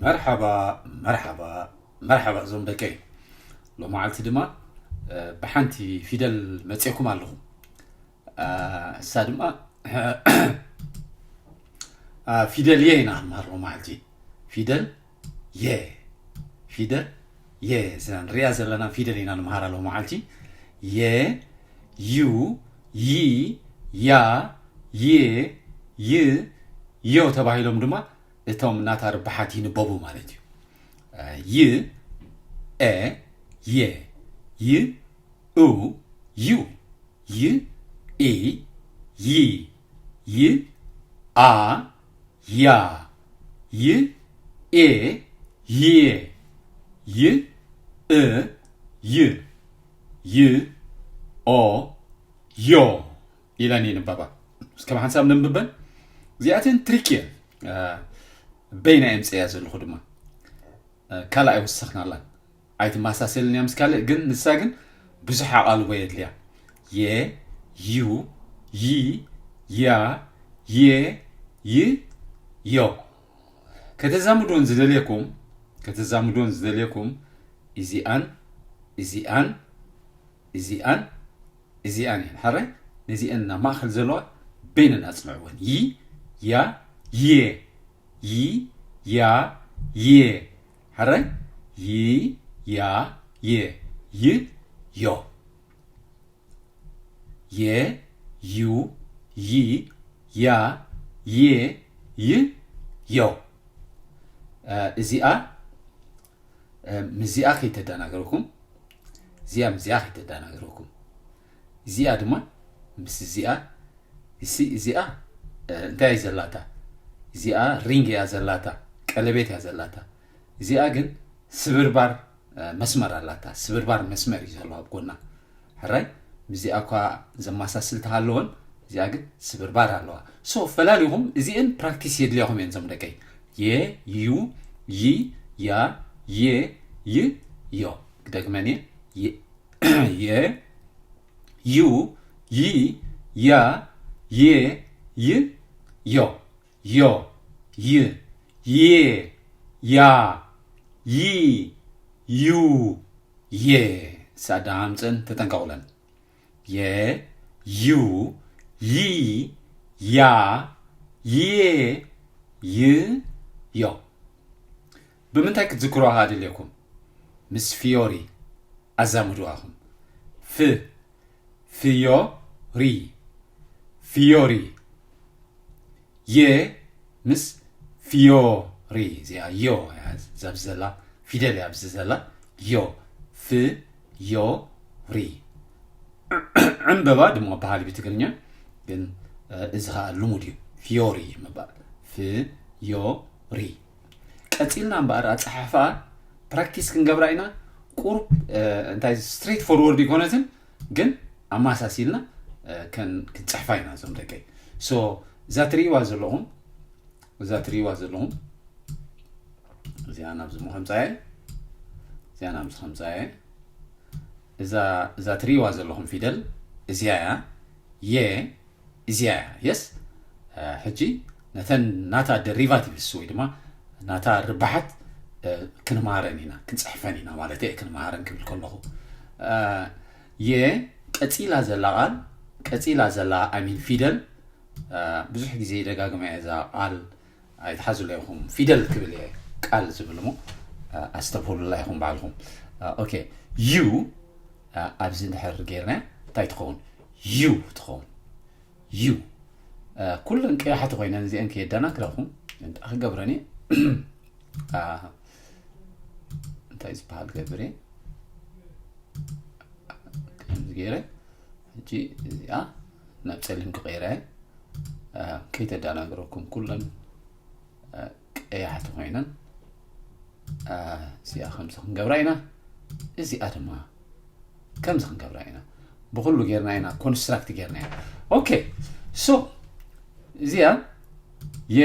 መርሓባ መርሓባ መርሓባ እዞም ደቀይ። ሎመዓልቲ ድማ ብሓንቲ ፊደል መፅእኩም ኣለኹ። እሳ ድማ ፊደል የ ኢና ንመሃር ሎመዓልቲ። ፊደል የ ፊደል የ እዛ ንሪኣ ዘለና ፊደል ኢና ንመሃራ ሎመዓልቲ። የ ዩ ይ ያ የ ይ ዮ ተባሂሎም ድማ እቶም ናታ ርብሓት ይንበቡ ማለት እዩ። ይ ኤ የ ይ ኡ ዩ ይ ኢ ይ ይ ኣ ያ ይ ኤ የ ይ እ ይ ይ ኦ ዮ ኢለን ይንበባ። እስከ ብሓንሳብ ነንብበን። እዚኣተን ትሪክ እየን። በይና የምፅእያ ዘለኹ ድማ ካልኣይ ወሰኽናላን ኣይትመሳሰልን እያ ምስ ካልእ፣ ግን ንሳ ግን ብዙሕ ኣቓልቦ የድልያ። የ ዩ ይ ያ የ ይ ዮ። ከተዛምዱን ዝደልየኩም ከተዛምዱን ዝደልየኩም እዚኣን እዚኣን እዚኣን እዚኣን እየን። ሓራይ ነዚአን ናብ ማእኸል ዘለዋ በይነን ኣፅንዕወን። ይ ያ የ ይ ያ የ ሓራይ ይ ያ የ ይ ዮ የ ዩ ይ ያ የ ይ ዮ። እዚኣ ምስዚኣ ከይተደናገርኩም እዚኣ ምስዚኣ ከይተደናገርኩም እዚኣ ድማ ምስ እዚኣ እሲ እዚኣ እንታይ እዩ ዘላታ? እዚኣ ሪንግ እያ ዘላታ፣ ቀለቤት እያ ዘላታ። እዚኣ ግን ስብርባር መስመር ኣላታ። ስብርባር መስመር እዩ ዘለዋ ኣብ ጎና። ሕራይ ምስዚኣ እኳ ዘማሳስል ተሃለወን እዚኣ ግን ስብርባር ኣለዋ። ሶ ፈላሊኹም እዚእን ፕራክቲስ የድልያኹም እየን ዞም ደቀይ። የ ዩ ይ ያ የ ይ ዮ። ክደግመን እየ። የ ዩ ይ ያ የ ይ ዮ ዮ ይ የ ያ ይ ዩ የ። ሳዳ ሃምፀን ተጠንቀቑለን። የ ዩ ይ ያ የ ይ ዮ። ብምንታይ ክትዝክሩዋ ከኣ ደልየኩም? ምስ ፊዮሪ ኣዛምድዋኹም። ፍ ፍዮሪ ፍዮሪ የ ምስ ፍዮሪ እዚኣ ዮ እያ ኣብዚ ዘላ ፊደል እያ ኣብዚ ዘላ ዮ ፍዮሪ ዕንበባ ድማ በሃል ብትግርኛ ግን እዚ ከዓ ልሙድ እዩ ፍዮሪ ምባል ፍዮሪ ቀፂልና እምበኣር ኣፀሓሕፋ ፕራክቲስ ክንገብራ ኢና ቁሩብ እንታይ ስትሬት ፎርወርድ ይኮነትን ግን ኣማሳሲልና ክንፅሕፋ ኢና እዞም ደቀይ እዛ ትርእይዋ ዘለኹም እዛ ትርእይዋ ዘለኹም እዚኣ ናብዚ ምኸምፃየ እዚኣ ናብዚ ከምፃየ እዛ ትርእይዋ ዘለኹም ፊደል እዚኣ እያ የ እዚኣ እያ የስ ሕጂ ነተን ናታ ደሪቫቲቭስ ወይ ድማ ናታ ርባሓት ክንመሃረን ኢና ክንፅሕፈን ኢና ማለት እየ ክንመሃረን ክብል ከለኹ የ ቀፂላ ዘላ ቃል ቀፂላ ዘላ ኣሚን ፊደል ብዙሕ ግዜ ደጋግመ እዛ ቃል ኣይትሓዙለይኹም ፊደል ክብል እየ ቃል ዝብል ሞ ኣስተብህሉላ ኢኹም ባዕልኹም ኦኬ ዩ ኣብዚ ድሕር ጌርና እንታይ ትኸውን ዩ ትኸውን ዩ ኩለን ቀያሕቲ ኮይነን እዚአን ከየዳናግረኹም እንታይ ክገብረን እየ እንታይ ዝበሃል ገብር እየ ከምዚ ገይረ ሕጂ እዚኣ ናብ ፀሊም ክቀይረ ከይተዳናግረኩም ኩለን ቀያሕቲ ኮይነን እዚኣ ከምዚ ክንገብራ ኢና እዚኣ ድማ ከምዚ ክንገብራ ኢና ብኩሉ ጌርና ኢና ኮንስትራክት ጌርና ኢና ኦኬ ሶ እዚኣ የ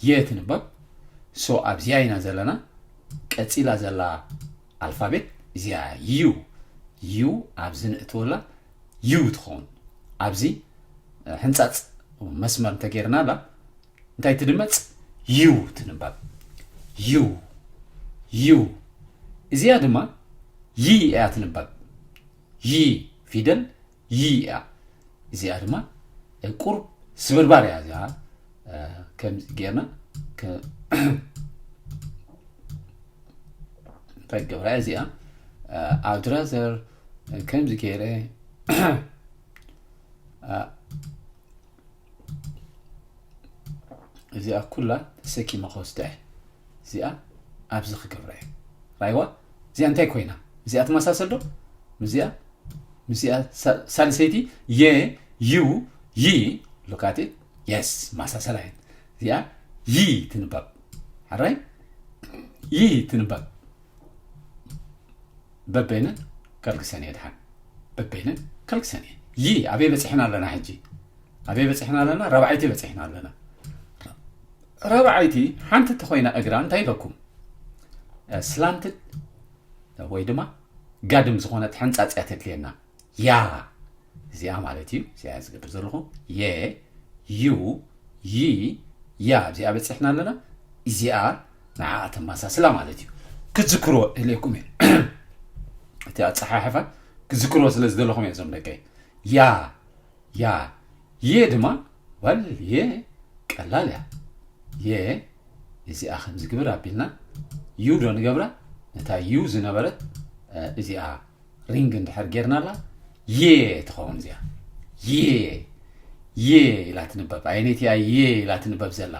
የ ትንበብ ሶ ኣብዚኣ ኢና ዘለና ቀፂላ ዘላ ኣልፋቤት እዚኣ ዩ ዩ ኣብዚ ንእትወላ ዩ ትኸውን ኣብዚ ሕንፃፅ መስመር እንተገይርና ላ እንታይ ትድመፅ ዩ ትንበብ ዩ ዩ እዚኣ ድማ ይ እያ ትንበብ። ይ ፊደል ይ እያ። እዚኣ ድማ ቁሩብ ስብርባር እያ። እዚኣ ከምዚ ጌርና እንታይ ገብራ እዚኣ ኣውድራዘር ከምዚ ገይረ እዚኣ ኩላ ተሰኪመ ከወስዳ እየ። እዚኣ ኣብዚ ክገብራ እየ። ራይዋ እዚኣ እንታይ ኮይና? እዚኣ ትመሳሰል ዶ? እዚኣ ምስዚኣ ሳልሰይቲ የ ዩ ይ ሉካት የስ ማሳሰላ እየን። እዚኣ ይ ትንበብ ሓራይ ይ ትንበብ በበይነን ከልግሰን እየ ድሓን በበይነን ከልግሰን እየ። ይ ኣበይ በፂሕና ኣለና ሕጂ? ኣበይ በፂሕና ኣለና? ራብዓይቲ በፂሕና ኣለና። ራብዓይቲ ሓንቲ ተኮይና እግራ እንታይ ኢለኩም? ስላንትድ ወይ ድማ ጋድም ዝኾነት ሕንፃፅያ ተድልየና። ያ እዚኣ ማለት እዩ። እዚኣ ዝገብር ዘለኹ የ ዩ ይ ያ እዚኣ በፂሕና ኣለና። እዚኣ ንዓ ተመሳስላ ማለት እዩ። ክትዝክርዎ እልኩም እየ። እቲ ኣፀሓሕፋ ክትዝክርዎ ስለ ዝደለኹም እየ እዞም ደቀይ። ያ ያ የ ድማ ዋል የ ቀላል እያ። የ እዚኣ ከምዚ ግብር ኣቢልና ዩ ዶ ንገብራ? ነታ ዩ ዝነበረት እዚኣ ሪንግ እንድሕር ጌርናላ የ ትኸውን እዚኣ። የ የ ኢላ ትንበብ። ኣይነይቲ እያ የ ኢላ ትንበብ ዘላ?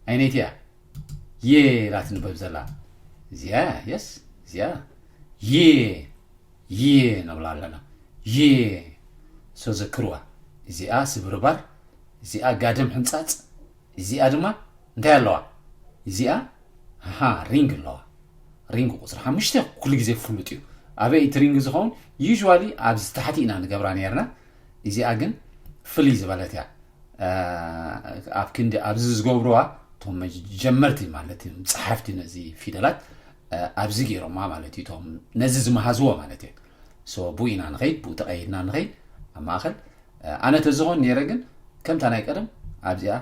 ኣይነይቲ እያ የ ኢላ ትንበብ ዘላ? እዚኣ እያ። የስ እዚኣ የ የ ነብላ ኣለና። የ ሶ ዘክርዋ። እዚኣ ስብርባር፣ እዚኣ ጋድም ሕንጻጽ፣ እዚኣ ድማ እንታይ ኣለዋ? እዚኣ ሃ ሪንግ ኣለዋ። ሪንግ ቁፅሪ ሓሙሽተ ኩሉ ግዜ ፍሉጥ እዩ። ኣበይ እቲ ሪንግ ዝኸውን? ዩዥዋሊ ኣብዚ ታሕቲ ኢና ንገብራ ነርና። እዚኣ ግን ፍልይ ዝበለት እያ። ኣብ ክንዲ ኣብዚ ዝገብርዋ እቶም ጀመርቲ ማለት እዮም ጸሓፍቲ ነዚ ፊደላት ኣብዚ ገይሮማ ማለት እዩ። እቶም ነዚ ዝመሃዝዎ ማለት እዩ። ሶ ብኡ ኢና ንኸይድ፣ ብኡ ተቐይድና ንኸይድ ኣብ ማእኸል ኣነ ተዝኾን ነይረ ግን ከምታ ናይ ቀደም ኣብዚኣ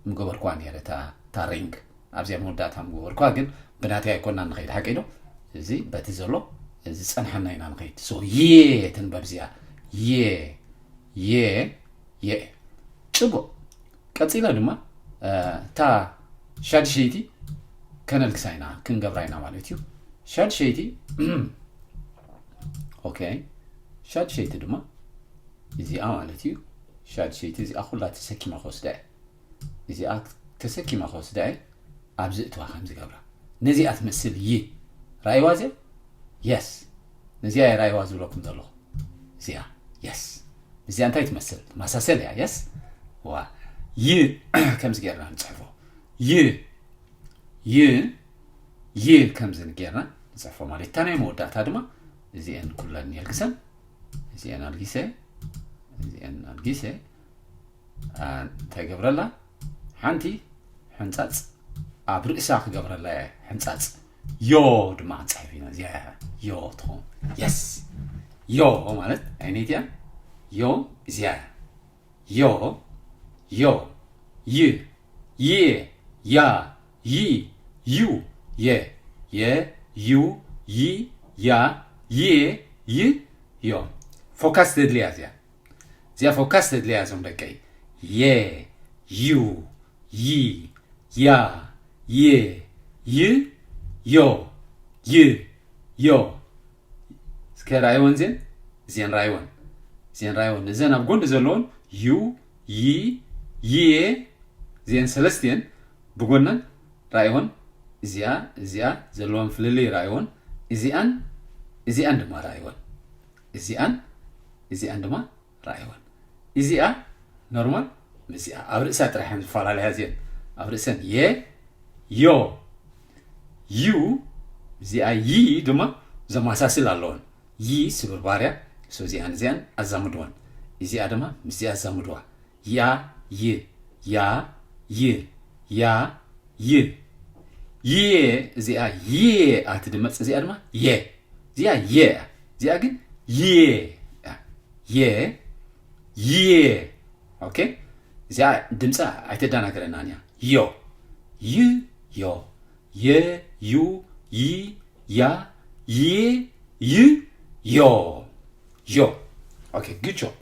ምገበርኳ ነይረ እታ ሪንግ ኣብዚኣ መወዳእታ ምገበርኳ ግን ብናተይ ኣይኮና ንኸይድ ሓቂ ዶ እዚ በቲ ዘሎ ዝፀንሓና ኢና ንኸይድ ሶ የ ትንበብ እዚኣ የ የ የ ፅቡቅ ቀፂለ ድማ እታ ሻድሸይቲ ከነልግሳ ኢና ክንገብራ ኢና ማለት እዩ ሻድሸይቲ ኦኬ ሻድሸይቲ ድማ እዚኣ ማለት እዩ ሻድሸይቲ እዚኣ ኩላ ተሰኪማ ክወስዳ እየ እዚኣ ተሰኪማ ክወስዳ እየ ኣብዚ እትዋ ከም ዝገብራ ነዚኣ ትመስል ይ ራእይዋ እዚኣ የስ ነዚኣ እየ ራእይዋ ዝብለኩም ዘለኹ እዚኣ የስ እዚኣ እንታይ ትመስል ማሳሰል እያ የስ ዋ ይ ከምዚ ገርና ንፅሕፎ ይ ይ ይ ከምዚ ጌርና ንፅሕፎ ማለት እታ ናይ መወዳእታ ድማ እዚአን ኩለን የልግሰን እዚአን ኣልጊሰ እዚአን ኣልጊሰ እንታይ ገብረላ ሓንቲ ሕንፃፅ ኣብ ርእሳ ክገብረላ እየ ሕንፃፅ ዮ ድማ ክንፅሕፍ ኢና እዚኣ ዮ ትኸውን የስ ዮ ማለት ዓይነይት እያ ዮ እዚኣ እያ ዮ ዮ ይ ይ ያ ይ ዩ የ የ ዩ ይ ያ ይ ይ ዮ ፎካስ ተድልያ እዚኣ እዚኣ ፎካስ ተድልያ እዞም ደቀይ የ ዩ ይ ያ የ ይ ዮ ይ ዮ እስከ ራእይወን ዜን ዜን ራእይወን ዜን ራእይወን እዘን ኣብ ጎኒ ዘለውን ዩ ይ ይ ዜን ሰለስቲየን ብጎነን ራእይወን እዚኣ እዚኣ ዘለወን ፍልልይ ራእይወን እዚኣን እዚኣን ድማ ራእይወን እዚኣን እዚኣን ድማ ራእይወን እዚኣ ኖርማል ምስዚኣ ኣብ ርእሳ ጥራሕ እየን ዝፈላለያ እዚአን ኣብ ርእሰን የ ዮ ዩ እዚኣ ይ ድማ ዘማሳስል ኣለወን ይ ስብርባርያ እዚኣን እዚኣን ኣዛምድወን እዚኣ ድማ ምስዚኣ ኣዛምድዋ ያ ይ ያ ይ ያ ይ ይ እዚኣ ይ ኣትድመፅ እዚኣ ድማ የ እዚኣ የ እያ እዚኣ ግን የ የ የ ኦኬ እዚኣ ድምፂ ኣይተደናገረናን እያ ዮ ይ ዮ የ፣ ዩ፣ ይ፣ ያ፣ ይ፣ ይ፣ ዮ። ዮ። Okay, good job.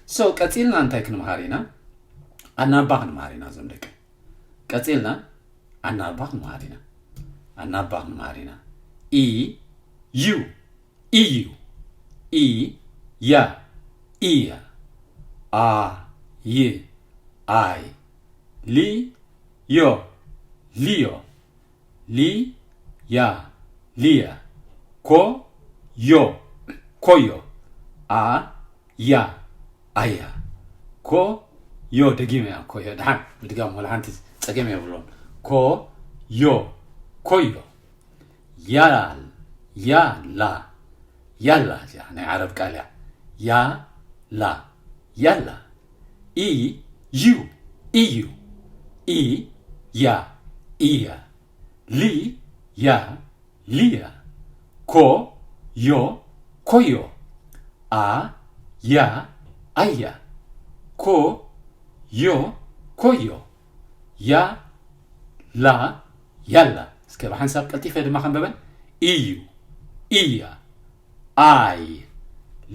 So ቀጺልና እንታይ ክንመሃር ኢና? ኣናባ ክንመሃር ኢና እዞም ደቂ። ቀጺልና ኣናባ ክንመሃር ኢና። ኣናባ ክንመሃር ኢና። ኢ፣ ዩ፣ ኢዩ፣ ኢ፣ ያ፣ ኢያ፣ ኣ፣ ይ፣ ኣይ፣ ሊ፣ ዮ፣ ሊዮ፣ ሊ፣ ያ፣ ሊያ፣ ኮ፣ ዮ፣ ኮዮ፣ ኣ፣ ያ፣ ኣያ፣ ኮ፣ ዮ፣ ደጊመያ፣ ኮዮ፣ ደሓን ምድጋም ወላ ሓንቲ ጸገም የብሎን። ኮ፣ ዮ፣ ኮዮ። ያል፣ ያላ፣ ያላ እዚኣ ናይ ዓረብ ቃል እያ። ያላ፣ ያላ። ኢ፣ ዩ፣ ኢዩ። ኢ፣ ያ፣ ኢያ። ሊ፣ ያ፣ ሊያ። ኮ፣ ዮ፣ ኮዮ። ኣ፣ ያ፣ ኣያ። ኮ፣ ዮ፣ ኮዮ። ያ፣ ላ፣ ያላ። እስከ ብሓንሳብ ቀልጢፈ ድማ ከንበበን። ኢዩ፣ ኢያ፣ ኣይ፣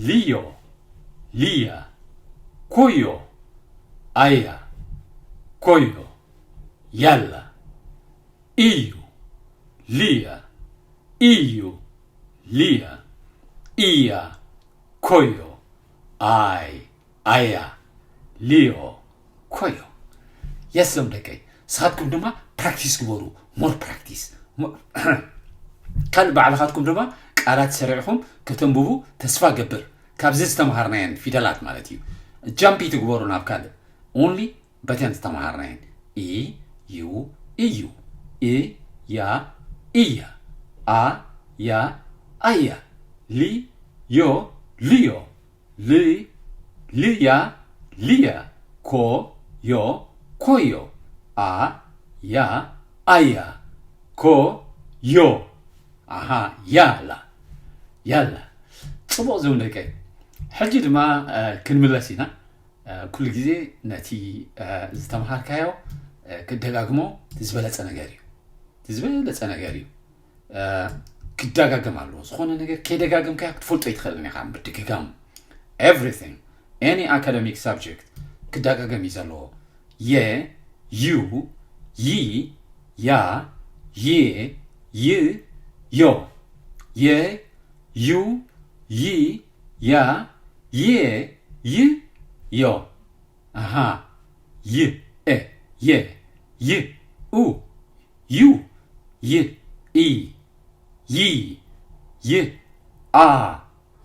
ሊዮ፣ ሊያ፣ ኮዮ፣ ኣያ፣ ኮዮ፣ ያላ፣ ኢዩ፣ ሊያ፣ ኢዩ፣ ሊያ፣ ኢያ፣ ኮዮ፣ ኣይ፣ ኣያ፣ ሊዮ፣ ኮዮ። የስ ዞም ደቀይ፣ ንስኻትኩም ድማ ፕራክቲስ ግበሩ። ሞር ፕራክቲስ ካልእ ባዕልኻትኩም ድማ ቃላት ሰሪዕኹም ከተንብቡ ተስፋ ገብር። ካብዚ ዝተምሃርናየን ፊደላት ማለት እዩ። ጃምፕ ትግበሩ ናብ ካልእ። ኦንሊ በተን ዝተምሃርናየን። ኢ፣ ዩ፣ ኢዩ። እ፣ ያ፣ ኢያ። ኣ፣ ያ፣ ኣያ። ሊ፣ ዮ፣ ልዮ። ል፣ ልያ፣ ልያ። ኮ፣ ዮ፣ ኮዮ። ኣ፣ ያ፣ ኣያ። ኮ፣ ዮ። ኣሃ፣ ያላ፣ ያላ። ጽቡቕ ዞም ደቀይ። ሕጂ ድማ፣ እ፣ ክንምለስ ኢና። እ፣ ኩሉ ግዜ ነቲ፣ እ፣ ዝተምሃርካዮ፣ እ፣ ክደጋግሞ እቲ ዝበለጸ ነገር እዩ። እቲ ዝበለጸ ነገር እዩ። እ፣ ክደጋገም ኣለዎ። ዝኾነ ነገር ከይደጋገምካዮ ክትፈልጦ ኣይትኽእልን ኢኻ። ምድግጋም፣ everything, any academic subject ክደጋገም እዩ ዘለዎ። የ፣ ዩ፣ ይ፣ ያ፣ የ፣ ይ፣ ዮ። የ፣ ዩ፣ ይ፣ ያ፣ የ፣ ይ፣ ዮ። ኣሃ። ይ፣ እ፣ የ፣ ይ፣ ኡ፣ ዩ፣ ይ፣ ኢ፣ ይ፣ ይ፣ ኣ፣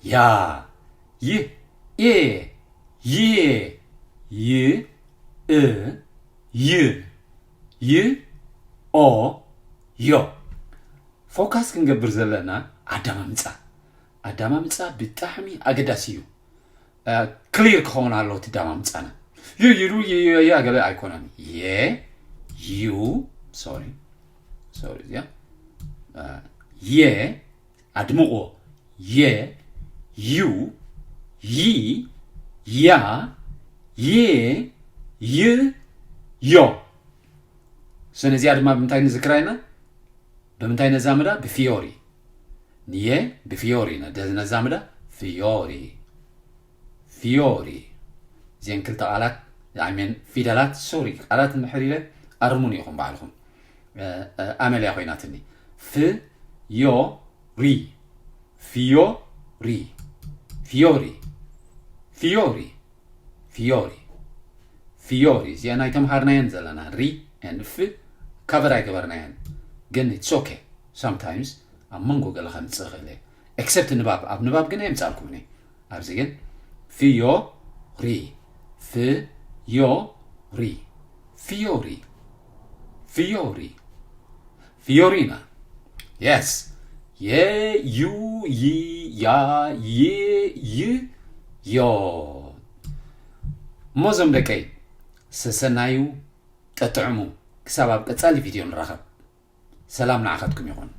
ያ፣ ይ፣ ኤ፣ ይ፣ ይ፣ እ፣ ይ፣ ይ፣ ኦ፣ ዮ። ፎካስ ክንገብር ዘለና ኣደማምጻ። ኣደማምጻ ብጣዕሚ ኣገዳሲ እዩ። እ፣ ክሊር ክኸውን ኣለዎ እቲ ኣደማምጻና። ዩ፣ ዩ፣ ዩ፣ ዩ፣ ዩ፣ ገለ ኣይኮነን። የ፣ ዩ፣ ሶሪ፣ ሶሪ፣ እዚኣ፣ እ፣ የ፣ ኣድምቑዎ። የ፣ ዩ፣ ይ፣ ያ፣ የ፣ ይ፣ ዮ። So ነዚኣ ድማ ብምንታይ ንዝክራ ኢና? ብምንታይ ነዛምዳ? ብፊዮሪ። ንየ ብፊዮሪ ነ-፣ ነዛምዳ። ፊዮሪ። ፊዮሪ። እዚአን ክልተ ቃላት፣ I mean ፊደላት፣ ሶሪ፣ ቃላት እንድሕር ኢለ ኣርሙኒ ኢኹም ባዕልኹም። እ፣ እ፣ ኣመልያ ኮይናትኒ። ፍ፣ ዮ፣ ሪ። ፊዮ፣ ሪ። ፊዮሪ። ፊዮሪ። ፊዮሪ። ፊዮሪ። እዚኣ ናይ ተምሃርናየን ዘለና ሪ and ፍ ካቨር ኣይገበርናየን። ግን it's okay። Sometimes ኣብ መንጎ ገለ ከምጽእ ይኽእል እየ። ኤክሰፕት ንባብ፣ ኣብ ንባብ ግን ኣየምጻልኩምን እየ። ኣብዚ ግን ፊዮ፣ ሪ። ፍ፣ ዮ፣ ሪ። ፊዮሪ። ፊዮሪ። ፊዮሪና። የስ። የ፣ ዩ፣ ይ፣ ያ፣ ይ፣ ይ፣ ዮ። እሞ እዞም ደቀይ፣ ሰሰናዩ፣ ጠጥዕሙ። ክሳብ ኣብ ቀጻሊ ቪድዮ ንራኸብ። ሰላም ንዓኻትኩም ይኹን።